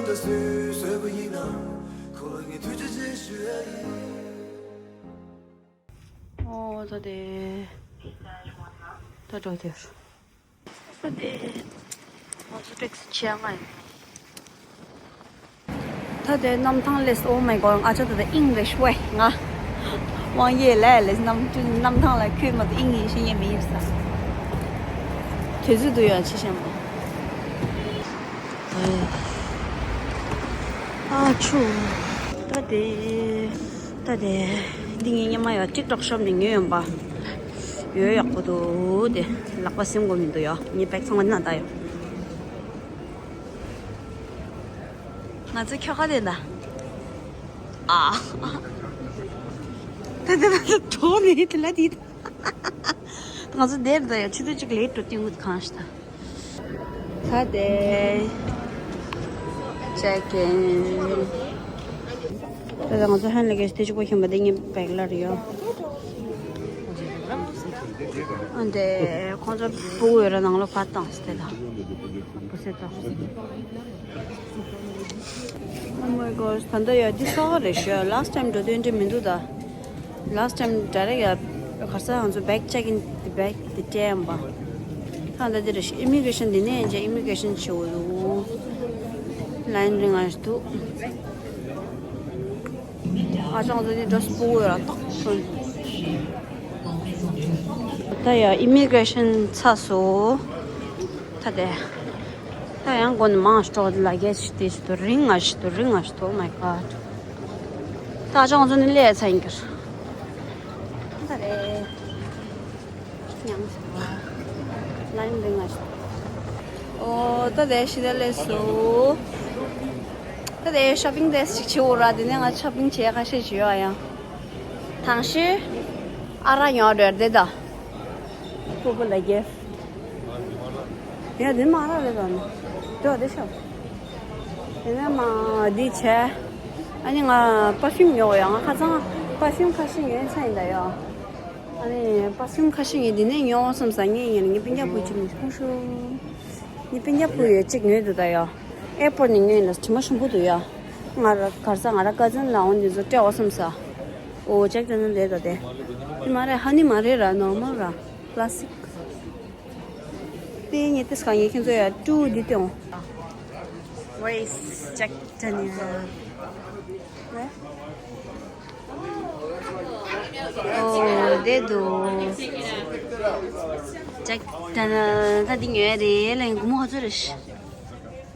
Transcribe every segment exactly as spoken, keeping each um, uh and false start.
ད་སུས་བཟོས་པ་ཡིན་ན། ཁོ་ལ་ངས་ཐུགས་རྗེ་ཆེ་ཞུ་ཡ་ཡིན། ཨོ་ད་དེ། ད་འགྲོ་དེ། ད་དེ། ང་ཚོ་ཊེག་སི་ཆེ་ང་ཡིན། ད་དེ་གནམ་ཐང་སླེབས། Oh my God, ཨ་ཅག་ད་དེ་ཨིང་ལིཤ་ཝེ་ང་། དབང་ཡེ་ལས་ལས་གནམ་གནམ་ཐང་ལ་ཁོས་མ་དེ་ཨིང་ཡིན་ཤེས་ཉན་མི་ཡིན་ས། དུས་ཚོད་དུ་ཡང་ཆེ་ཤེས་མ། ཨ་ཆུ། ད་དེ། ད་དེ། འདི་ངའི་སྔོན་མ་ཡོད་ཊིག་ཊོག་ཤོབ་ནས་ཉོས་ཡོད་པ། ཡོད་ཡག་པོ་འདུག་དེ། ལག་པ་སེམས་གོ་མི་འདུག་ཡོད། ངའི་པེག་ཚང་མ་ན་ད་ཡོད། ང་ཚོ་ཁྱོ་ག་དེ་ལ། ཨ། ད་དེ་ལ་གྲོགས་ནས་དེ་ལ་དེ། ང་ཚོ་དེར་ད་ཡོད། ཆུ་ཚོད་གཅིག་ལེ་ཊི་འགྲོ་དུས་ངུ་གང་ཤི་ད། ད་དེ། ཅེག་ཨིན། ད་ལྟ་ང་ཚོ་ཧན་ལ་གེ་ཤི་དེ་གཅིག་པོ་ཤེས་པ་དེ་ངའི་བེག་ལ་རེད་ཡོད། ཨ་འདྲེ་ཁོང་ཚོ་སྤུ་གུ་ཡོད་ར་ནང་ལོགས་ཕར་བཏང་སྟེ་ད། བུ་སེ་ད། Oh my God, ད་ལྟ་ཡ་འདི་ས་རེད་ཤག Last time འགྲོ་དུས་འདྲ་མི་འདུག་ད། Last time direct ཡ་གར་ས་ང་ཚོ་བེག་ཅེག་ཨིན་བེག་དེ་སྤྲད་ཡམ་པ། ད་ལྟ་འདི་རེད་ཤག་ཨི་མི་གྷི་རེ་ཤན། འདི་ནས་ཡང་ཅིག་ཨི་མི་གྷི་རེ་ཤན་བྱེད་འོ་ཡོ། ལའིན་རིང་ང་ཞིག་འདུག་ཨ་ཅག་ཚོ་འདི་འགྲོ་སྤུ་གུ་ཡོད་ར་ཏག་ཐོན། ད་ཡ་ཨི་མི་གྷི་རེ་ཤན་ཚར་སོང་། ད་དེ། ད་ཡང་སྒོ་ནས་མང་ཞིག་འགྲོ་ལ་རྒྱ་ཞིག་དེ་ཞིག་ཏུ་རིང་ང་ཞིག་ཏུ་རིང་ང་ཞིག་ཏུ། Oh my God. ད་ཅང་ཚོ་ནི་ལས་ཚ་ཡིན་གྱུར། ད་རེད། ཡང་ཞིག་ལ་ཡིན་རིང་ང་ཞིག་ཨོ་ད་དེ་ཤི་ད་ལས་སུ། ད་དེ་ཤོ་པིང་དེ་ཞིག་བྱེད་འོ་ར། དེ་ནས་ང་ཤོ་པིང་བྱེད་ཁ་ཤས་ཞིག་ཡོད་ཡང་། དང་ཤི། ཨ་ར་ཉོ་རེད་དེ་ད། སྤུ་གུ་ལ་རྒྱབ། ཡ་འདི་མ་ར་རེད་ད་ནི། འདི་བ་འདི་ཤོག་དེ་ནས་མ་འདི་བྱས། ཨ་ནི་ང་པར་ཕིའུམ་ཉོ་ཡ། ང་ཁ་སང་པར་ཕིའུམ་ཁ་ཤས་ཉོས་ཚར་ཡིན་ད་ཡ། ཨ་ནི་པར་ཕིའུམ་ཁ་ཤས་ངས་འདི་ནས་ཉོ་བསམ་ས། ངས་ཡིན་ངའི་སྤུན་ཀྱག་བུ་གཅིག་ནས་ཁུངས་ཤོ། ངའི་སྤུན་ཀྱག་བུ་ཡོད་གཅིག་ཉོས་འདུག་ད་ཡ། ཨེར་པོར་ཊི་ནས་ཉོས་ཡིན་ལ་དྲི་མ་ཞིམ་པོ་འདུག་ཡ། ང་ར་གར་ས་ང་ར་ཀ་ཛིན་ལ་འོང་འདི་ཚོ་སྤྲད་འོ་བསམ་ས། ཨོ་ཅེག་དེ་ནས་ལས་ད་དེ། དེ་མ་རེད། ཧ་ནི་མ་རེད་ར། ནོར་མལ་ར། པ་ལ་སི་ཊིག་དེ་ངས་ཏིས་ཁ་ངས་ཁྱེད་ཚོ་ཡ་ཀྲུ་འདི་སྟོན། Where is Jack Daniel? Where? Oh, they do. Jack Daniel ད་འདི་ཉོས་རེད་ལ། སྒོར་མོ་ག་ཚོད་རེད།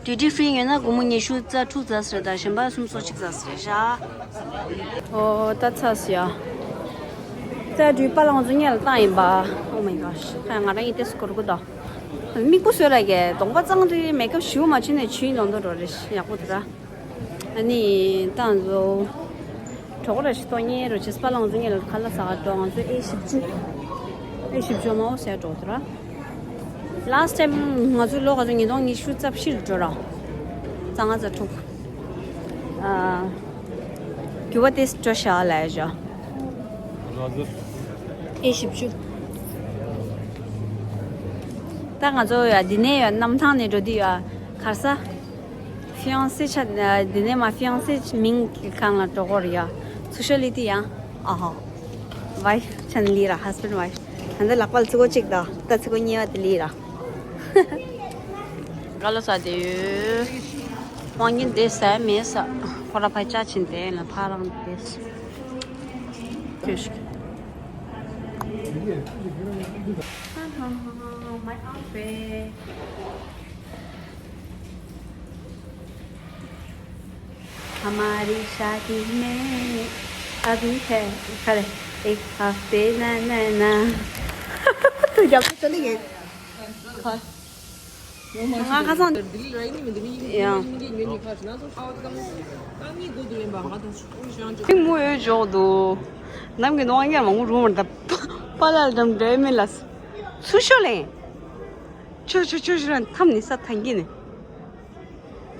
Duty free ཉོས་ན་སྒོར་མོ་ཉི་ཤུ་རྩ་དྲུག་རྩ་ཟེར་ད། གཞན་པ་སུམ་ཅུ་སོ་གཅིག་རྩ་ཟེར་ཤག་ཨོ་ད་ཚ་སི་ཡ། རྩ་དྲུག་པ་ལང་ཚོ་ཉལ་བཏང་ཡིན་པ། Oh my gosh. ཧ་ང་རང་ཡིན་ཏེ་སྐོར་གོ་ད། མིག་པོ་སོས་ལ་གས་གདོང་པ་གཙང་རེད། མེག་ཨབ་ཞུ་མ་བྱས་ནས་ཆུའི་ནང་དུ་འགྲོ་རེད། ཡག་པོ་འདུག་ར། ཨ་ནི་ཏང་ཚོ། གྲོགས་རེ་ཞིག་ཏོ་ཉེ་རུ་ཆེས་པ་ལང་ཚོ་ཉེ་ལ་ཁ་ལ་ཟ་ག་འགྲོ། ང་ཚོ་ཨེ་བཞི་བཅུ། ཨེ་བཞི་བཅུ་མ་འོ་ཟེར་འགྲོ་འདུག་ར། Last time ང་ཚོའི་ལོ་ག་ཚོད་ཉིས་སྟོང་ཉི་ཤུ་རྩ་བཞི་རུ་འགྲོ་ར། རྩ་ལྔ་རྩ་དྲུག་ཨ། རྒྱུ་བ་དེ་འགྲོ་ཤག་ལ་ཡ་ཞོ། ཨེ་བཞི་བཅུ། ད་ང་ཚོ་ཡ་འདི་ནས་ཡ་གནམ་ཐང་ནས་འགྲོ་དུས་ཡ་གར་ས། ཧྥི་ཡོང་སེ་ཆ་འདི་ནས་མ་ཧྥི་ཡོང་སེ་མིང་གི་སྒང་ལ་འགྲོ་གོ་རེད་ཡ། ཚུར་ཤོག་ལི་ཏི་ཡ། ཨ་ཧོ། ཝའིཕ་ཆ་ནས་ལི་ར། ཧས་བྷེན་ཌི་ཝའིཕ། ད་ལྟ་ལག་པ་ལ་ཚིག་གོ་གཅིག་དང་ད་ཚིག་གོ་གཉིས་པ་དེ་ལི་ར། དགའ་ལ་ས་དེ་ཡོད། དབང་གིན་དེ་ཟ་མེད་ས། ཁོ་ར་ཕ་ཅག་ཕྱིན་དེ་ལ་ཕ་རང་དེ་ཟ། ཁྱོད་ཤིག My outfit. हमारी शादी में अभी है खैर एक हफ्ते ना ना ना। तो जब तो चली गई। ང་ཁ་སང་། ཡང་། ཐིག་མོ་ཡོད་འཇོག་འདུག་ནམ་གྱི་ནོ་ཨང་ཡར་མང་པོ་རུང་བར་ད། པ་ལ་ལ་དམ་འདྲེ་མེ་ལ། ཚུར་ཤོག་ལེན། ཆོ་ཆོ་ཆོ་ཆོ་ཐམ་ནི་ས་ཐང་གི་ནི།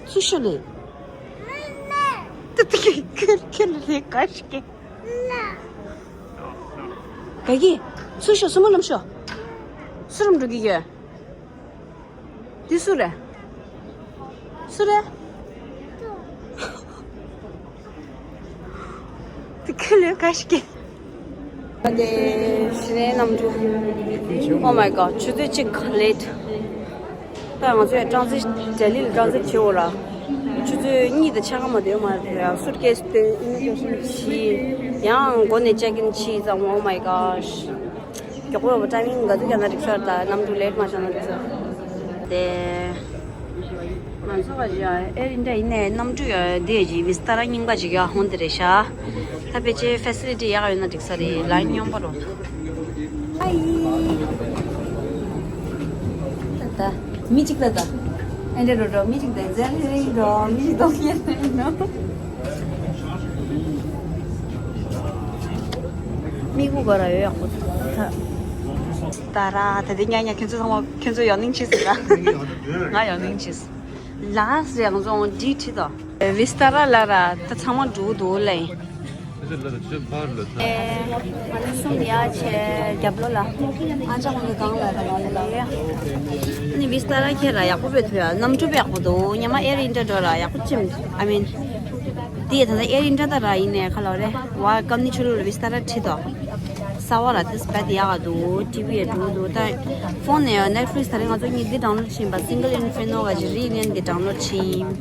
ཚུར་ཤོག་ལེན། ཏི་ཏི་ཁེ་ཁེ་ཁེ་ལེ་ལེ་ག་ཤི་ཀེ། ག་གི། ཚུར་ཤོག་སུ་མོ་ལམ་ཤོག་སུ་རུམ་འགྲོ་གི་གི། འདི་སུ་རེད། སུ་རེད། ཁྱོད་ལོས་ཁ་ཤི་ཀི། ཨ་དེ་ཞི་རའི་གནམ་གྲུ། Oh my god, ཆུ་ཚོད་གཅིག་ལེ་ཊི། ད་ང་ཚོས་ཊྲན་སིཊ་ལྡི་ལི་ལ་ཊྲན་སིཊ་བྱེད་འོ་ར། ཆུ་ཚོད་གཉིས་དང་ཕྱེད་ཀ་མ་དེ་མ་རེད། སུཊ་ཀེ་སི་དེ་ཨི་མི་གྷི་རེ་ཤན་བྱས། ཡང་སྒོ་ནས་ཅེག་ཨིན་བྱས་ཙང་། Oh my gosh. མགྱོགས་པོ་ཊའི་མིང་ག་ཚོད་བརྒྱབ་ན་འགྲིག་ས་རེད། ད་གནམ་གྲུ་ལེ་ཊི་མ་བཞག་ན་འགྲིག་ས་རེད། དེ་ང་ཚོ་ག་ཅི་ཨེར་ཨིན་ཌི་ཡ་ཡིན་ནའི་གནམ་གྲུ་ཡ་དེ་ཅི་ཝི་སི་ཏཱ་ར་རྙིང་པ་ཅིག་ཡ་ཧོན་དེ་རེད་ཤག་ད་ཕལ་ཆེར་ཕེ་སི་ལི་ཊི་ཡག་ཡོད་ན་འགྲིག་ས་རེད། ལའིན་སྙོམས་པོ་རེད། ཨ་ཡི། ད་ད་མི་གཅིག་ད་ད། ཨེ་འདྲ་རོ་རོ་མི་གཅིག་ད་ཛ་ལི་རེད་འགྲོ། མི་གཅིག་གཏོང་མཁན་རེད་འགྲོ། མི་གུ་ག་ར་ཡོད་ཡག་པོ་ད། ད་ར་ད་དེ་ཉག་ཉག་ཁྱོད་ཚོ་ཚང་མ་ཁྱོད་ཚོ་ཡོང་སྙིང་བྱས་ཟེར་ད། ང་ཡོང་སྙིང་བྱས། ལགས་རེད། ང་ཚོ་འོང་ཌི་ཁྲིད་དོ། ཝི་སི་ཏཱ་ར་ལ་ར་ད་ཚང་མ་འགྲོ་གི་འདུག་ལེ། ཨེ་ང་ཚོ་གསུམ་ཡ་ཆེ་རྒྱབ་ལོགས་ལ། ཨ་ཅག་ཁོང་གི་སྒང་ལ་ར་ལ་ལ་ལ། ཨ་ནི་ཝི་སི་ཏཱ་ར་ཁྱེད་ར་ཡག་པོ་བེད་ཐུ་ཡ། གནམ་གྲུ་བེད་ཡག་པོ་འདུག་སྔོན་མ་ཨེར་ཨིན་ཌི་ཡ་འགྲོ་ར་ཡག་པོ་ཅིམ། I mean དེ་ད་ལྟ་ཨེར་ཨིན་ཌི་ཡ་ད་ར་ཡིན་ནའི་ཁ་ལོ་རེད་བ། ཀམ་ནི་ཆུ་ལུ་ལ་ཝི་སི་ཏཱ་ར་ཁྲིད་དོ། གསར་བ་ར་དེ་སྤེ་དེ་ཡག་ག་འདུག་ཊི་ཝི་ཡ་འགྲོ་འདུག་ད་ཕོན་ནས་ནེཊ་ཕི་ལིག་སི་ད་རེས་ང་ཚོ་གཉིས་འདི་ཌའོན་ལོཌ་བྱིན་པ། སིང་གལ་ཨིན་ཕེར་ནོ་ག་ཅི་རི་ཡུ་ནི་ཡན་གི་ཌའོན་ལོཌ་བྱིན།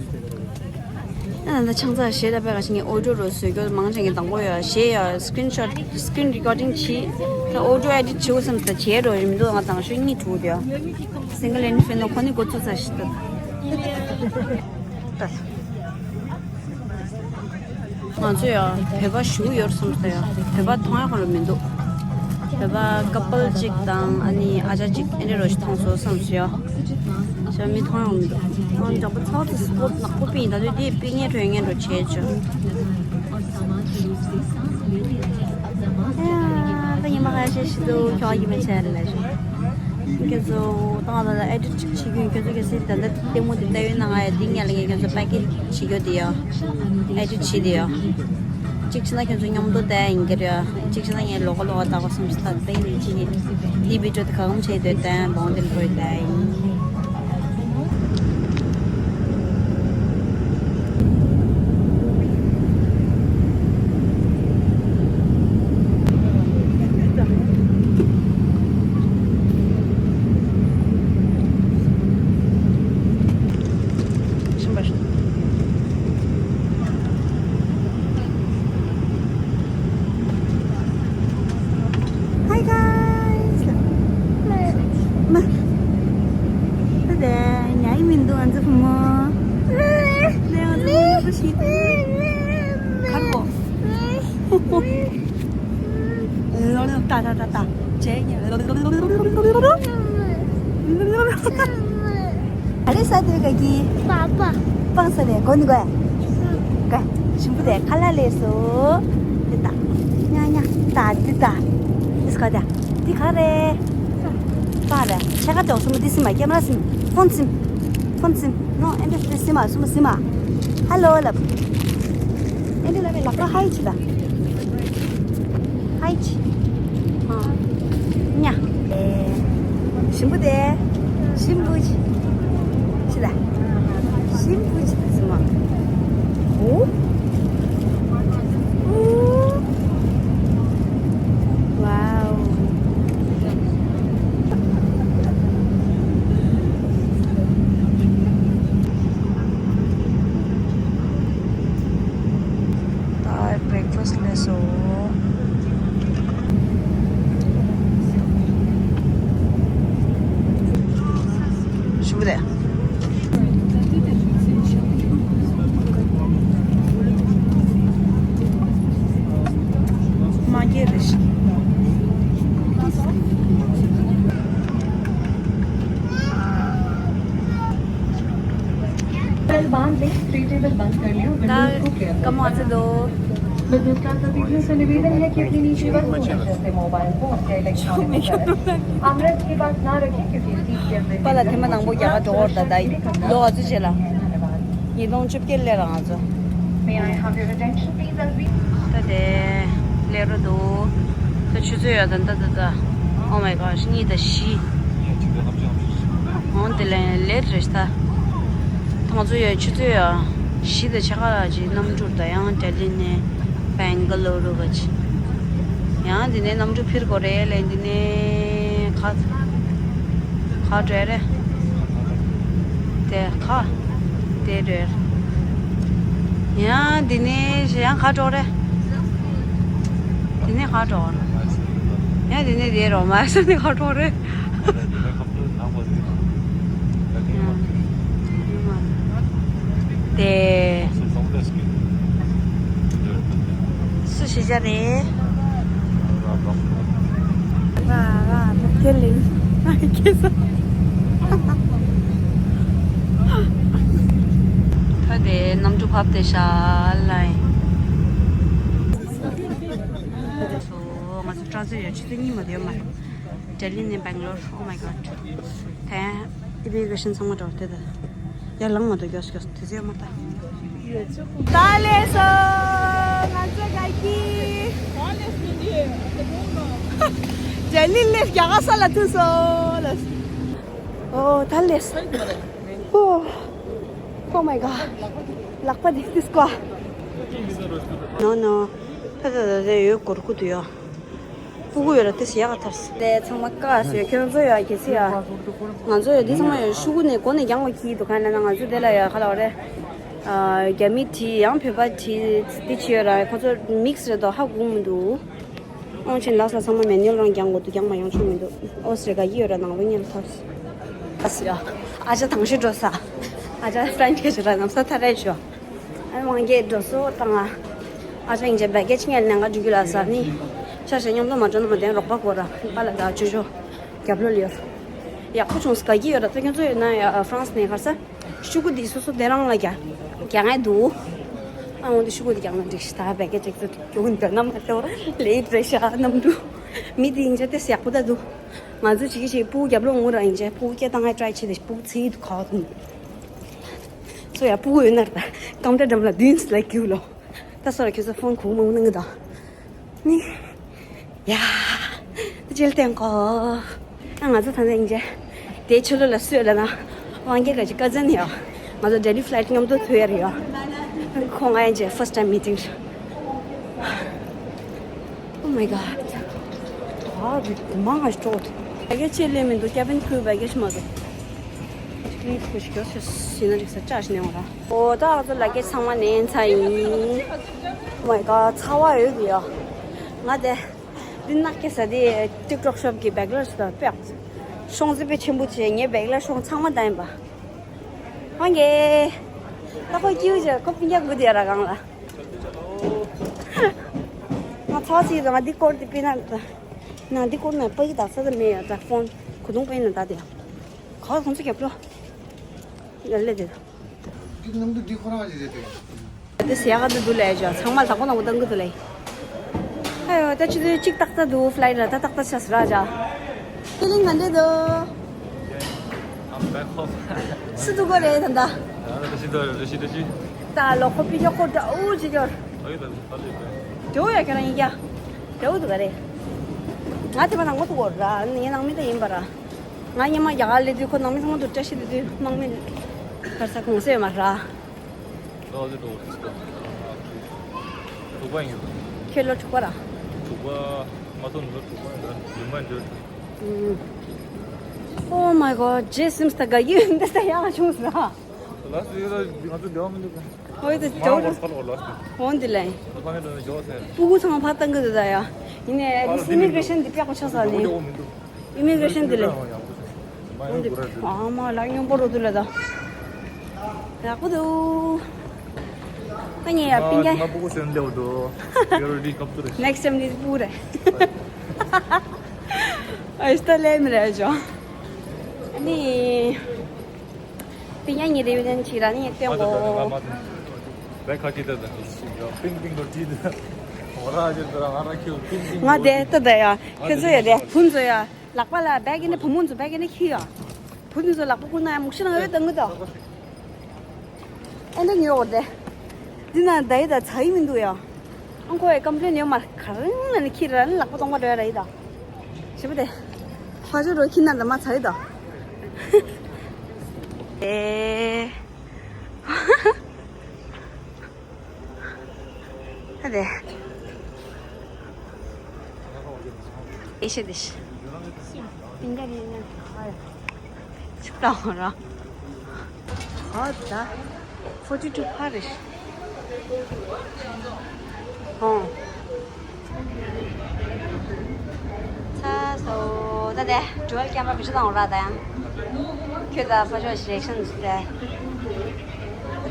ཨ་ད་ཆང་ས་ཞེ་དྲག་པའི་ག་ཞིག་ངས་ཨོ་ཌིའོ་རོ་བཟོས་རྒྱུ་མང་ཆེ་ངས་དང་པོ་ཡ་ཞེ་ཡ་སི་ཀི་རིན་ཤོཊ་སི་ཀི་རིན་རི་ཀོར་ཌིང་བྱིན། ད་ཨོ་ཌིའོ་ཨེ་ཌིཊ་བྱེད་དགོས་བསམ་ས་བྱས་འགྲོ་རིམ་འདུག་ང་དང་ཤོས་གཉིས་གྲུག་དེ་ཡ། སིང་གལ་ཨིན་ཕེར་ནོ་ཁོ་ནི་འགོ་ཚུགས་ས་ཞིག་ད། ད། ང་ཚོ་ཡང་བོད་པ་ཞུ་ཡོད་སོང་ཟེར་ཡང་བོད་པ་མཐོང་ཡག་ཁོ་རང་མི་འདུག་བོད་པ་ཀ་པལ་གཅིག་དང་ཨ་ནི་ཨ་ཅག་གཅིག་ཨེ་འདྲ་རོ་ཞིག་མཐོང་སོང་བསམ་སོང་ཡ། ཞག་མི་མཐོང་ཡག་མི་འདུག་ཨང་འདྲ་པོ་ཚ་ཚ་སི་པོ་ནག་པོ་པིན་ད་དུས་དེ་པིན་ཉེ་གྲོས་ཉེ་གྲོས་བྱས་བྱུང་། ཨ་ཡ་ད་ཉི་མ་ཁ་ཤས་ཤིག་འདུག་ཁྱོག་གི་མི་བྱས་ལ་ཞུ། ཁྱོད་ཚོ་ཏང་ལ་ཨེ་ཌིཊ་ཅིག་བྱེད་རྒྱུ་ཡིན། ཁྱོད་ཚོ་གལ་སྲིད་ད་ལྟ་ལྟད་མོ་དེ་ལྟ་ཡོད་ན་ང་ཡ་འདི་ཉལ་ལ་ངས་ཁྱོད་ཚོ་པེ་ཀེ་ཇི་བྱེད་རྒྱུ་དེ་ཡ། ཨེ་ཌིཊ་བྱེད་དེ་ཡ། གཅིག་བྱས་ན་ཁྱོད་ཚོ་མཉམ་དུ་བལྟ་ཡིན་གྱི་རེད་ཡ། གཅིག་བྱས་ན་ངས་ལོག་ག་ལོག་ག་བལྟ་དགོས་བསམ་སོང་། ད་ལྟ་ཡིན་ཅི་ཡིན། འདི་བི་ཌིའོ་དེ་གང་བྱས་དེ་བལྟ་ཡིན། བོང་དེ་ལ་བོས་བལྟ་ཡིན། Hi guys. ད་ལྟ་ཉལ་མི་འདུག་ང་ཚོ་བུ་མོ། ལས་ང་ཚོ་བུ་མོ་ཞིག་གར་གོ། ལོ་ལོ་ཏ་ཏ་ཏ་ཏ། ཇེ་ཉེ། ཨ་ལེ་ས་དེ་ག་གི། པ་པ། པང་ས་ནས་གོ་ནི་གོ། ག་ཞིམ་པོ་དེ་ཁ་ལ་ལས་སོ། དེ་ད། ཉ་ཉ། ད་དེ་ད། དེ་སྐ་ད། དེ་ག་རེད། པ་རེད། ཆེ་ཁ་དོག་སུམ་དེ་སིམ་མ་ཀེམ་ར་སིམ། ཕོན་སིམ། ཕོན་སིམ། ནོ་ཨེ་འདྲ་དེ་སིམ་མ་སུམ་སིམ་མ། ཧ་ལོ་ལབ། ཨེ་འདྲ་ལབ་པའི་ལག་པ་ཧའི་བྱེད་ད། ཧའི་ཆི། ཨ། ཉ། ཨེ། ཞིམ་པོ་དེ། ཞིམ་པོ་ཆི། ཆི་ད། ཞིམ་པོ་ཆི་ད་སི་མ། ཨོ། ཨོ། ཝའོ། ད་བྷི་རེག་ཕ་སི་ལས་སོ། ཞུ་རེད། མ་སྐྱེས་རེད་ཤི། कल बांध लें, फ्री टेबल बंद कर लें और विंडोज को क्लियर कर लें। विद्युत गतिविधियों से निवेदन है कि अपनी निजी वस्तुओं जैसे मोबाइल फोन या इलेक्ट्रॉनिक उपकरण आमरेस्ट के पास ना रखें, क्योंकि सीट के अंदर པ་ལ་ཐེངས་མ་ནང་པོ་རྒྱ་གར་འགྲོ་བར་ད་ད་ལོ་ཨ་ཙི་ཆེ་ལ། ཉིས་སྟོང་བཅོ་བརྒྱད་ལས་རང་ཨ་ཙི། May I have your attention, please? I'll be ད་དེ་ལས་རོ་འདུག་ད་ཆུ་ཚོད་ཡོད་ད་ད་ད་ད། Oh my gosh, གཉིས་དང་བཞི། འོང་དེ་ལས་ལེ་རེད་ད། ཐང་ཚོ་ཡོད་ཆུ་ཚོད་ཡོད་བཞི་དང་ཕྱེད་ཀ་ལ་ཅིག་གནམ་གྲུར་ད་ཡང་ལྡི་ལི་ནས། སྦེང་ག་ལོ་རུ་བ་ཆི། ཡང་འདི་ནས་གནམ་གྲུ་འཕུར་དགོས་རེད་ལས། འདི་ནས་ཁ་ཁ་བྲལ་རེད། དེ་ཁ་དེ་བྲལ། ཡང་འདི་ནས་ཡང་ཁ་འགྲོ་རེད། འདི་ནས་ཁ་འགྲོ་རེད། ཡང་འདི་ནས་དེ་རོ་མ་སོང་ནས་ཁ་འགྲོ་རེད། དེ། སུ་ཤེས་བྱ་རེད། ཁྱེད་ལིང་ཁྱེད་སོ། ད་དེ་གནམ་གྲུ་བབས་ཏེ་ཤ་ལ་ཡིན། ང་ཚོ་སྐྲ་ཚོ་ཡོད་ཆུ་ཚོད་གཉིས་མ་དེ་ཡོད་མ་རེད། ལྡི་ལི་ནས་སྦེང་ལོར། Oh my god. དེ་ཨི་མི་གྷི་རེ་ཤན་ཚང་མ་འགྲོ་དེ་ད། ཡར་ལངས་མ་ཐུབ། མགྱོགས་མགྱོགས་དུས་ཚོད་མ་ད། ད་ལས་སོང་ང་ཚོ་ག་གི། ལྡི་ལི་ལས་རྒྱ་གར་ས་ལ་ཐུག་སོང་ལ། ཨོ་ད་ལས་སོང་། ཨོ། Oh my god. ལག་པ་འདི་ཏིས་ཀོ། No no. ད་ད་ད་ད་ཡོད་སྐོར་ཁུ་དུ་ཡོད། སྤུ་གུ་ཡོད་ར་དེ་ཟེར་ཡག་ཐར་སི། དེ་ཚང་མ་དཀའ་ཟེར་ཁྱོད་ཚོ་ཡ་གལ་སྲིད་ཡ། ང་ཚོ་ཡ་འདི་ཚང་མ་ཡ་ཤུ་གུ་ནས་སྒོ་ནས་རྒྱང་བ་གི་འདུག་ག་ན་ན་ང་ཚོ་དེ་ལ་ཡ་ཁ་ལ་བ་རེད། རྒྱ་མི་བྲིས་ཡང་བོད་པ་བྲིས་འདི་བྱས་ཡོད་ར་ཁོ་ཚོ་མིག་སི་རེད་དོ་ཧ་གོ་མི་འདུག་ཨོང་ཆེན་ལགས་ལ་ཚང་མ་མེ་ནུ་ཨལ་རང་རྒྱང་དགོས་འདུག་རྒྱང་མ་ཡོང་ཆོག་མི་འདུག་ཨོ་སི་རེ་ག་གི་ཡོད་ར་ནང་ལོ་ཉལ་ཐར་སི། ཨ་ཟེར་ཡ། ཨ་ཅག་དང་ཤི་འགྲོ་ས། ཨ་ཅག་ཧྥ་ལའི་ཊི་གི་ཞེ་ར་ནམ་ས་ཐ་རེ་ཤོ། ཨ་ནི་དབང་རྒྱལ་འགྲོ་སོ་བཏང་ང་། ཨ་ཅག་ཡིན་ཅེ་བེ་གེ་ཇི་ངས་ལེན་ག་འགྲོ་རྒྱུ་ལ་ཟ་ནི། ཤ་ཤ་མཉམ་དུ་མ་འགྲོ་ན་མ་བདེན་རོགས་པ་དགོས་ར་པ་ལ་ད་ཅོ་ཅོ། རྒྱབ་ལོ་ལ་ཡོད། ཡག་པོ་བྱུང་སོ་ག་གི་ཡོད་ར་ད་ཁྱོད་ཚོ་ཡོད་ན་ཡ་ཧྥ་རན་སི་ནས་གར་ས། ཤུ་གུ་འདི་སོ་སོ་དེ་རང་ལ་རྒྱ་རྒྱ་ངའི་འདུག་ཨ་འོ་འདི་ཤུ་གུ་འདི་རྒྱ་ང་འགྲིག་ཤི་ད་བེ་གེ་ཇི་ཅིག་ཚོ་རྒྱུག་འདོད་ན་མ་གཏོགས་ལེ་ཡིད་རེ་ཤ་གནམ་འདུག་མི་འདི་ཡིན་ཅེ་དེ་ཡག་པོ་ད་འདུག་ང་ཚོ་ཅིག་གི་ཅིག་སྤུ་གུ་རྒྱབ་ལོ་ངུ་ར་ཡིན་ཅེ་སྤུ་གུ་སྐད་བཏང་ངའི་ཊ་རའི་བྱེད་དེ་སྤུ་གུ་ཚེ་ཡི་དུ་ཁ་བ་དུ། སོ་ཡ་སྤུ་གུ་ཡོད་ན་ར་ད་ཀམ་ཏྲ་འགྲམ་ལ་བདུན་སི་ལ་རྒྱུག་ལོ། ད་སོ་ར་ཁྱོད་ཚོ་ཕོན་གུག་མང་གནང་གི་དང་། ནི། ཡ། ད་ཅིལ་ཏེང་གོ། ཨ་ང་ཚོ་ད་ནས་ཡིན་ཅེ། དེ་ཆུ་ལོ་ལ་སུས་ལ་ན། དབང་རྒྱལ་ག་ཅི་ཀ་ཛན་ཡོ། ང་ཚོ་ཌེ་ལི་ཕ་ལའི་ཊི་མཉམ་དུ་ཐུག་ཡ་རེ་ཡོ། ཁོང་ང་ཡིན་ཅེ་ཕར་སི་ཊའིམ་མི་ཊིང་། Oh my god. ཨ་རི་མང་ང་ཤོག་བེ་གེ་ཇི་ལེ་མི་འདུག་ཀེ་བིན་ཁུ་བེ་གེ་ཇི་མ་འདུག་ཅིག་ཁུ་ཞིག་ཡོད་ཤི་ན་རིག་ས་ཅག་ཤི་ནས་འོང་ར། ཨོ་ད་ང་ཚོ་ལ་ཀེ་ཚང་མ་ནན་ཚ་ཡིན། Oh my god. ཚ་བ་ཡོད་ཀྱི་ཡོ། ང་དེ་འདི་ནག་ཀེ་ས་དེ་ཊིག་ཊོག་ཤོབ་ཀྱི་བེག་ལར་ཞིག་དང་དཔེ་ཤོང་ཙི་དཔེ་ཆེན་པོ་བྱས་ངའི་བེག་ལར་ཤོང་ཚང་མ་ད་ཡིན་པ། ཧོང་གེ། ད་ཁོ་ཀྱིའུ་ཅེ་ཁོ་པིན་རྒྱ་དགུ་དེ་ར་གང་ལ། ང་ཚ་བ་ཅིག་ཡོད་ང་འདི་སྐོར་དེ་པི་ན་ད། ན་འདི་སྐོར་ན་པ་ཡི་ད་ས་ད་མེད་ཡ་ད་ཕོན་གོ་དུང་པ་ཡི་ན་ད་དེ་ཡ། ག་བ་ཁོང་ཚོ་རྒྱབ་ལོ། ཡ་ལེ་དེ། འདི་ནང་དུ་འདི་ཁོ་རང་ཞིག་རེད་དེ། འདི་ཟེར་ཡག་ག་འདི་འདུག་ལས་ཅོ་ཚང་མ་ལྷག་པ་ནང་གོ་བཏང་གི་འདུག་ལས། ཨ་ཡོ་ད་ཆུ་ཚོད་གཅིག་ཏག་ཏག་འདུག་ཕ་ལའི་ཊི་ར་ད་ཏག་ཏག་ཆགས་སོ་ར་ཅ། ཕི་ལིང་ག་འདྲ་འདུག I'm back home. སུ་འདུག་གོ་རེད་ད་ད། ད་ལོ་ཁོ་པི་ཉོ་ཁོ་འདྲ་འུ་ཅི་ཅོར། འདྲ་འུ་ཡ་ཁྱོད་རང་ཡིན་ཀྱ། འདྲ་འུ་འདུག་ག་རེད། ང་དེ་མ་ནང་གོ་འདུག་གོ་ར་ངའི་ནང་མི་ད་ཡིན་པ་ར། ང་སྙེ་མ་རྒྱ་གར་སླེབས་དུས་ཁོ་ནང་མི་ཚང་མ་དུ་བཀྲ་ཤིས་བདེ་ལེགས་དམག་མི་གར་ས་གོང་སེ་མ་ར། ལོ་ལོ་ལོ་དྲུག་པ་ཡིན། ཁྱེད་ལོ་དྲུག་པ་ར། དྲུག་པ་མ་ཐོན་ལོ་དྲུག་པ་ཡིན་ལ་ཡུམ་མ་འཇོར། Oh my god. ཇེ་སིམ་སྟ་ག་ཡུན་འདི་ས་ཡང་བྱུང་ས། ལ་སི་ཡོད་ལ་ང་ཚོ་འདྲ་བ་མི་འདུག་ཨོ་ཡོད་དེ་མ་འོ་འོ་ཕ་ལོ་ལ་སི། འོན་ཏེ་ལེ། ང་ཚོ་ཕ་ནས་འགྲོ་ནས་འཇོག་ཟེར། སྤུ་གུ་ཚང་མ་ཕ་བཏང་གི་འདུག་ད་ཡ། ཡིན་ནའི་ཨ་ལི་སི་ཨི་མི་གྷི་རེ་ཤན་འདི་དཔེ་ཁོ་ཆགས་ས་ནི། ཨི་མི་གྷི་རེ་ཤན་འདི་ལེ། འོན་ཏེ་ཨ་མ་ལ་སྙོམས་པོ་རོ་འདུག་ལ་ད། ཡག་པོ་འདུག་ཨ་ནི་ཡ་པིན་ཀ། ང་སྤུ་གུ་སེམས་འདེའུ་འདུག་ཡོ་རི་ཀབ་ཏུ་རེ། ནེགསི་ཊའིམ་ནི་སྤུ་གུ་རེ། ཨ་ཤི་ཏ་ལེ་མི་རེ་ཇོ། ཨ་ནི། པིན་ཡ་ཉི་རེ་བའི་ནན་ཆི་ར་ནི་སྟོན་གོ། བའི་ཁ་ཁྱི་ཏ་ཏ། པིང་པིང་གོ་ཏི་ཏ། འོ་ར་ཅི་ཏ་ར་ང་ར་ཁྱི་པིང་པིང་གོ། ང་དེ་ཏ་ཏ་ཡ། ཁྱོད་ཚོ་ཡ་དེ་ཕུན་ཚོ་ཡ། ལག་པ་ལ་བད་ཀི་ནི་བུ་མོ་ཚོ་བད་ཀི་ནི་ཁྱི་ཡ། བུ་མོ་ཚོ་ལག་པ་ཀུན་ན་ཡ་མུག་ཤི་ན་ཡོད་ཏ་ངུ་ཏོ། ཨེ་འདྲ་ཉོས་འོ་དེ། འདི་ན་ད་ཡི་ད་ཚ་ཡི་མི་འདུག་ཡ། ཨང་ཁོ་ཡ་ཀམ་པི་ལེན་ཡོད་མ་རེད། ག་རེ་ལ་ནི་ཁྱི་ར་ནི་ལག་པ་སྟོང་པ་འགྲོ་ཡ་ར་ཡི་ད། ཞེ་པོ་དེ། ཧ་ཅོ་རོ་ཁྱི་ན་ད་མ་ཚ་ཡི་ད། ཨེ། ད་དེ། ཨེ་ཤེ་དེ་ཤི། ཏིང་ཀ་རེ་ན་ཁ་ཡ། ཆུ་ཏང་ར། ཧ་ད། ཕོར་ཊི་ཊུ་ཕ་རེ་ཤི། ཧོ། ཚ་སོ། ད་དེ་འགྲུལ་པ་རྒན་པ་བི་ཤུ་དང་ར་ད་ཡང་། ཁྱོད་ད་ཕ་ཤོ་ཤི་རེག་ཤན་ཟེར།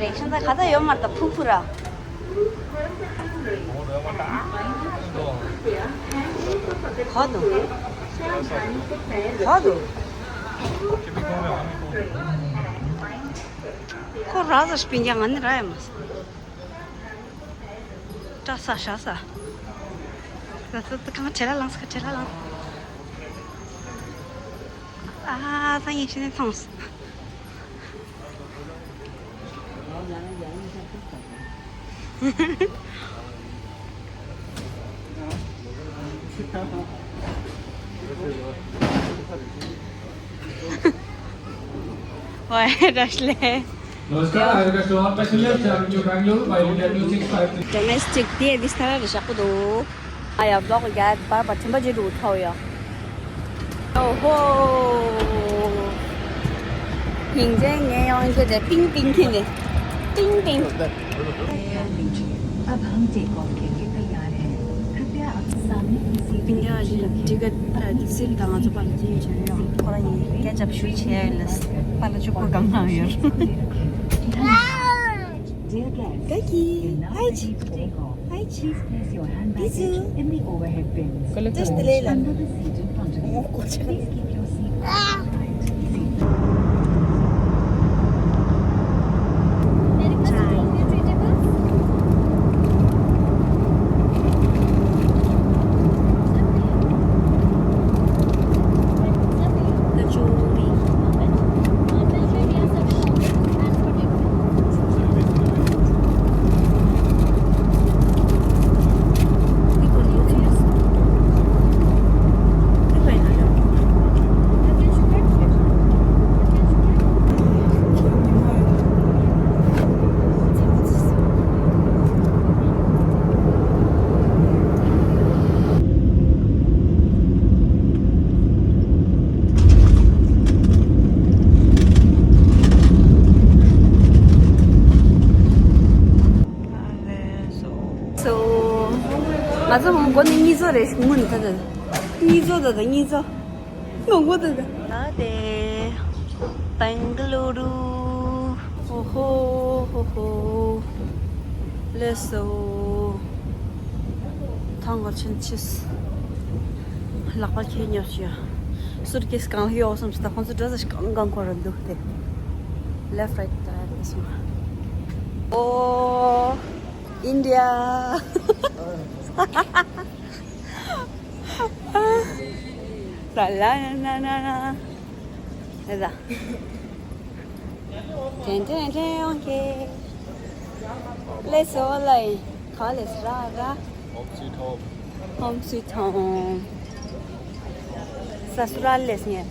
རེག་ཤན་ད་ག་ད་ཡོད་མར་ད་ཕུ་ཕུ་ར། ག་དུ། ག་དུ། ཁོ་ར་ཟ་སྤིན་ཀྱང་ང་ནི་ར་ཡ་མ་ས། སྐྲ་ས་ཤ་ས། ད་ད་ད་གང་བྲེལ་ལ་ལངས་ས་ག་བྲེལ་ལ་ལངས། ཨ་ད་ངས་ཤི་ནས་མཐོང་སོང་། Why, Dashle? नमस्कार, I request all passengers traveling to Bangalore by India two six five three. Domestic དེ་བི་སྟ་ར་རེ་ཤག་པོ་འདུག་ཨ་ཡ་བློག་རྒྱག་པར་པར་ཐིམ་པ་ཇེ་འགྲོ་ཐོ་ཡ། ཨོ་ཧོ། ཡིན་ཅེ་ངས་ཡོང་རྒྱུ་དེ་པིང་པིང་ཁྱེར་ནས། པིང་པིང་། अब हम take off के लिए तैयार हैं। कृपया अब सामने की seat India ticket seat དང་ཚོ་པར་ཅི་ཡོད་ཆེ་ཡོད། ཁོ་རང་ཡིན་སྐད་ཆ་ཞུ་ཆེ་ཡོད་ལ། པར་ལ་ཆོག་པ་གང་ལ་ཡོད། Dear guests, Kaki, hi, hi, Chief. Please place your hand baggage in the overhead bins. Just the layla. Under the seat in front of you. Please keep your seat belt tight. So, ང་ཚོ་མགོ་ནས་གཉིད་ཚོ་རེད་ཤི་མུན་ད་ད། གཉིད་ཚོ་ད་ད་གཉིད་ཚོ། མགོ་ད་ད། ད་དེ། Bengaluru. ཧོ་ཧོ་ཧོ་ཧོ། ལེ་སོ། ཐང་ག་ཆེན་ཆིས། ལག་པ་ཁྱེར་ཉོ་ཤི་ཡ། སུཊ་ཀེས་གང་ལ་ཡོད་སམ་སི་ད་ཁོང་ཚོ་འདྲ་ཟ་ཞིག་གང་གང་ཁོ་ར་འདུག་སྟེ། Left right ད་རེད་སོང་། ཨོ། India. ལ་ལ་ལ་ལ་ལ། ཨེ་ཟ། ཏན་ཏན་ཏན། ཨོ་ཁེ། ལེ་སོ་ལེ། ག་ལེ་སོ་ར་ར། Home sweet home. Home sweet home. སཱ་སུ་རཱལ་ལེ་སོ་ཉེ།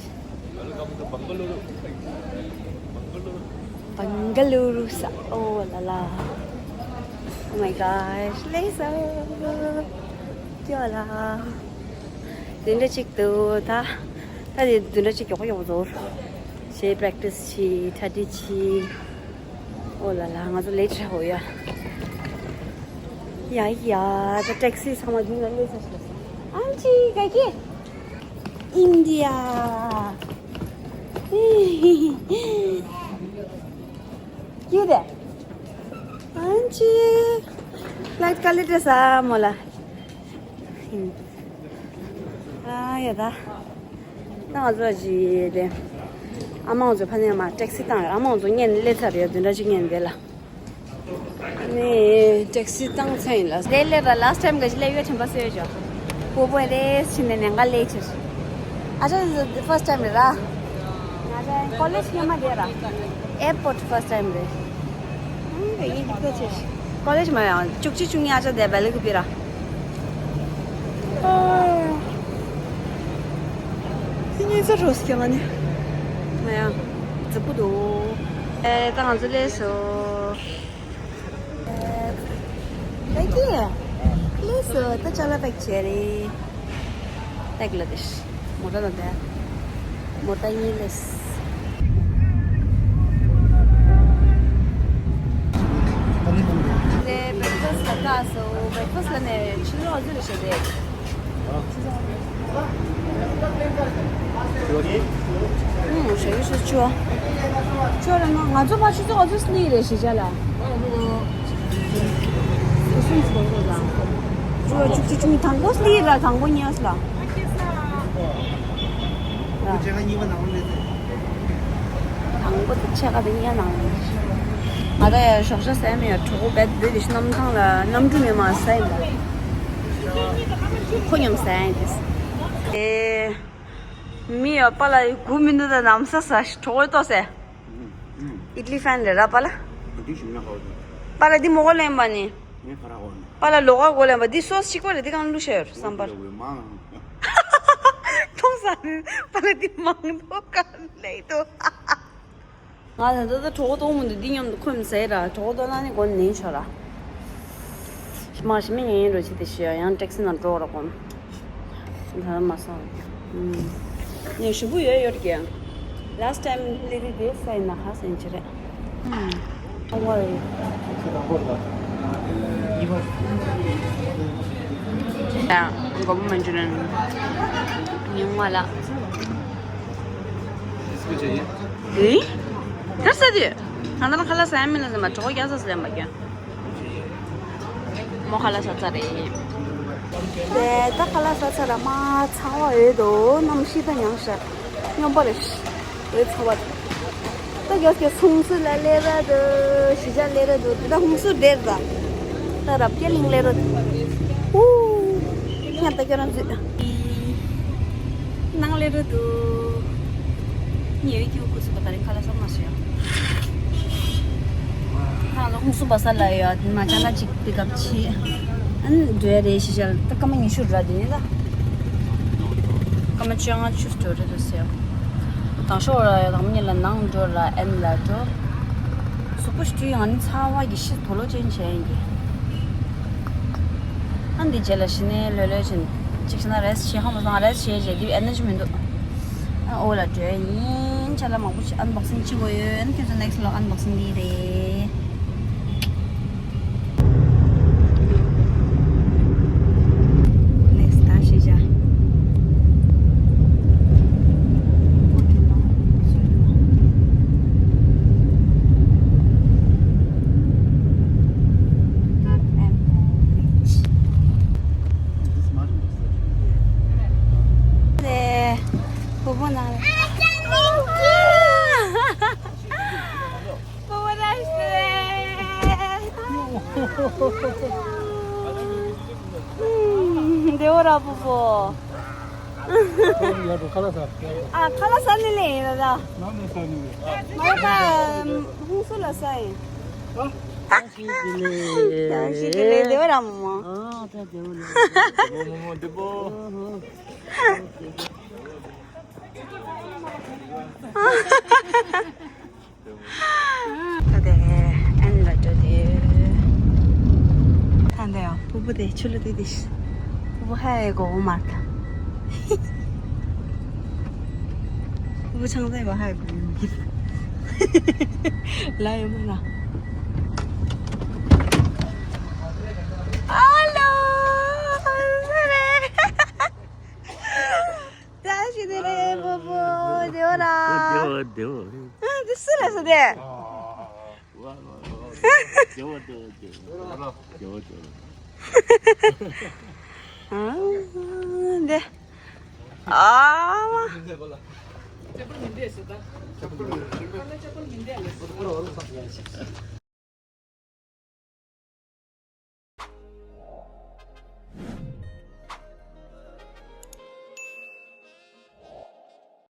Welcome to Bengaluru. Bengaluru. Bengaluru. Oh la la. Oh my gosh. ལེ་སོ། ཀྱོ་ལ། དེ་འདྲ་ཅིག་འདུག་ད། ད་དེ་དེ་འདྲ་ཅིག་མགྱོགས་པོ་མགྱོགས་པོ་ཟོར། ཞེས་པྲེག་ཊི་སི་བྱེད། གྲ་སྒྲིག་བྱེད། ཨོ་ལ་ལ། ང་ཚོ་ལེ་ཊི་རེད་ཧོ་ཡ། ཡ་ཡ། ད་ཊེག་སི་ཚང་མ་འདི་ན་སླེབས་ཚར་ཤག་ཨན་ཅི་ག་གི། India. ཡོད་དེ། ཨན་ཅི། ཕ་ལའི་ཊི་ག་ལེ་ཊི་ས་མོ་ལ། ཨ་ཡ་ད། ད་ང་ཚོ་ཅི་དེ། ཨ་མ་ང་ཚོ་ཕ་ནས་མ་ཊེག་སི་བཏང་ཡོད། ཨ་མ་ང་ཚོ་ཉན་སླེབས་ཚར་ཡོད། དེ་འདྲ་ཅིག་ཉན་དེ་ལ། ནས་ཊེག་སི་བཏང་ཚར་ཡིན་ལ། དེ་སླེབས་པ་ལཱ་སི་ཊི་ཊེམ་ག་ཅི་སླེབས་ཡོད་དྲན་པ་སོས་ཅོ། སྤོ་བོ་རེས་ཕྱིན་ནས་ནན་ག་སླེབས་ཕྱིར། ཨ་ཅག་ཕར་སི་ཊི་ཊེམ་རེད་ར། ང་ཅག་ཀོ་ལེཇ་སྔོན་མ་དེ་ར། ཨེར་པོར་ཊི་ཕར་སི་ཊི་ཊེམ་རེད། ཨང་དེ་ཡིན་འདུག་ཅེས། ཀོ་ལེཇ་མ་ཡང་བཅུ་གཅིག་བཅུ་གཉིས་ཨ་ཅག་དེ་བེ་ལི་གི་པི་ར། ཨོ། ཁྱི་གཉིས་ཚོ་རོ་སྐྱེ་བ་ནི། ང་ཡང་རྫིག་པོ་འདུག་ཨེ་ད་ང་ཚོ་སླེབས་སོང་། ཨེ་ད་ཀི། སླེབས་སོང་། ད་ཅ་ལག་པེག་བྱས་རེད། ཏེག་ལ་དེ་མོ་ཊ་ལ་དེ་མོ་ཊ་གཉིས་ལས། དེ་བྷེག་ཕ་སི་ལ་ལྟ་སོ། བྷེག་ཕ་སི་ལ་ནས་ཕྱི་ལོགས་ཟིག་ལ་བྱེད་དེ། ཨུམ། ཞེ་གི་ཞེ་ཆུ། ཆུ་ར་ན་ང་ཚོ་ཕ་ཆུ་ཚོད་ང་ཚོ་སླེབས་རེད་ཞེ་བྱ་ལ། ཆུ་ཚོད་ཆུ་ཚོད་དང་པོ་སླེབས་ར་དང་པོ་ཉལ་ལ། དང་པོ་དེ་ཕྱེད་ཀ་དེ་གཉིས་ནང་ལ། ང་ད་ཡ་ཞོགས་ཇ་ཟས་མེད་ཡ། གྲོགས་པོ་བེད་བེད་དེ་གནམ་ཐང་ལ་གནམ་གྲུ་མེད་མ་ཟས་ཡིན་པ། ཁོ་མཉམ་ཟས་ཡིན་དེ། ཨེ། མི་ཡ་པ་ལ་དགུ་མི་འདུག་ད་ནམ་ས་ས་གྲོགས་པོ་ཏོ་ཟས། ཨིད་ལི་ཧྥན་རེད་ར་པ་ལ། པ་ལ་འདི་མོ་གོ་ལེན་པ་ནི། པ་ལ་ལོ་ག་གོ་ལེན་པ་འདི་སོ་སི་གཅིག་པ་རེད། འདི་གང་བླུགས་བྱས་ཡོད་བསམ་པར། མཐོང་ས་ནི་པ་ལ་འདི་མང་དོ་ག་ལེ་དོ། ང་ད་ལྟ་གྲོགས་པོ་གཏོང་མི་འདུག་འདི་མཉམ་དུ་འཁོན་ཟེར་ར། གྲོགས་པོ་གཏོང་ན་ནི་མགོ་ནས་ནས་ཆོག་ར། མ་གཞི་མི་ཉན་ཡིན་རོ་ཆེ་དེ་ཤི་ཡང་ཊེག་སི་ནང་འགྲོ་ར་གོམ། ད་མ་སོང་། ངས་ཞུ་བུ་ཡོད་ཡོད་ཀྱི། Last time ལི་རི་དེ་སའི་ན་ཧ་སེན་ཅི་རེད། ཡང་མགོ་མ་འཇུ་ནན། ཉུང་བ་ལ། ཨེ། ག་ས་དེ། ང་ད་ལ་ཁ་ལག་ཟ་ཡ་མིན་ལ་ཟ་མ་གྲོགས་རྒྱག་ས་ཟ་ཡ་མ་རྒྱག་མོ་ཁ་ལག་ཟ་ཚར་རེད། དེ་ད་ཁ་ལག་ཟ་ཚར་ར་མ་ཚ་བ་ཡོད་དོ། གནམ་གཤིས་ད་ཉང་ཤར་སྙོམས་པ་རེད། འོད་ཚ་བ་ད་རྒྱ་སྐྱེ་སུང་སུ་ལ་ལེ་ར་དུ་ཞི་ཅ་ལེ་ར་དུ་དེ་ད་ཧུང་སུ་སྡེར་ད་ད་རབ་རྒྱ་གླིང་ལེ་ར་དུ་ཨུ་ཁྱེད་ད་ཁྱོད་རང་ཚུད། ནང་ལེ་རུ་འདུག་ཉེ་བའི་ཁྱེའུ་ཁུ་སུ་པ་ད་རེ་ཁ་ལ་སོང་མ་སོང་ཡ། ཁ་ལ་ཧུང་སུ་པ་ས་ལ་ཡ་མ་ཅ་ལ་ཅིག་པི་ཀབ་ཆི། ཨན་འདྲེ་རེ་ཤི་ཤལ་ད་སྐར་མ་ཉི་ཤུ་ར་དེ་ནི་ད། སྐར་མ་བཅོ་ལྔ་བཅུ་འགྲོ་རེ་འདུག་ཟེར། དང་ཤོག་ར་ཡ་དང་མི་ལ་ནང་འགྲོ་ར་ཨན་ལ་འགྲོ། གཟུགས་པོ་ཞི་ཡང་ནི་ཚ་བ་གི་ཤི་དོ་ལོ་ཅན་བྱས་ཡིན་གི། ཨ་འདི་རྗེས་ལ་གཞི་ནས་ལྷོད་ལྷོད་ཕྱིན། གཅིག་བྱས་ན་རེས་བྱེད་ཧ་མ་སོང་། རེས་བྱས་བྱས་འདི་ཨེ་ནར་ཇི་མི་འདུག་ཨ་འོ་ལ་འགྲོ་ཡིན། ཆ་ལ་མང་པོ་ཞིག་ཨན་བོག་སིང་བྱེད་དགོས་ཡོད། ཨ་ཁྱོད་ཚོ་ནེག་སི་ལོག་ཨན་བོག་སིང་འདི་རེད། ནེག་སི་ད་ཤེས་བྱ། ལས། སྤོ་བོ་ནང་ལ། སྤོ་བོ་ར་ཤི། བདེ་བོ་ར་སྤོ་བོ། ཡར་འགྲོ་ཁ་ལག་ཟ། ཨ་ཁ་ལག་ཟ་ནི་ལེ་ཡིན་ལ། ནང་ནས་ཟ་ནི་ལེ། མ་ད་ཧུང་སུ་ལ་ཟ་ཡིན། ཨ། ཡང་ཞིག་གི་ལེ། ཡང་ཞིག་གི་ལེ་བདེ་བོ་ར་མོ་མོ། ཨ་ད་བདེ་བོ་ལེ། བདེ་བོ་མོ་མོ་བདེ་བོ། ད་དེ་ཨན་ལ་འགྲོ་དེ། ད་འདི་ཡང་ཕུ་བོ་དེ་ཆུ་ལ་དེ་དེ་ཤི། ཕུ་བོ་ཧ་ཡེ་གོ་མ་ཐ། ཕུ་བོ་ཆང་ས་ཡེ་གོ་ཧ་ཡེ་གོ་ཡོང་གི། ལ་ཡོང་མ་ལ། ཨ་ལོ། སུ་རེད། བཀྲ་ཤིས་བདེ་ལེགས་སྤོ་བོ། བདེ་བོ་ར། བདེ་བོ་བདེ་བོ། ཨ་འདི་སུ་རེད་ཟེར་དེ། བདེ་བོ་བདེ་བོ་བདེ་བོ། བདེ་བོ་བདེ་བོ། ཨ་འདི། ཨ་མ།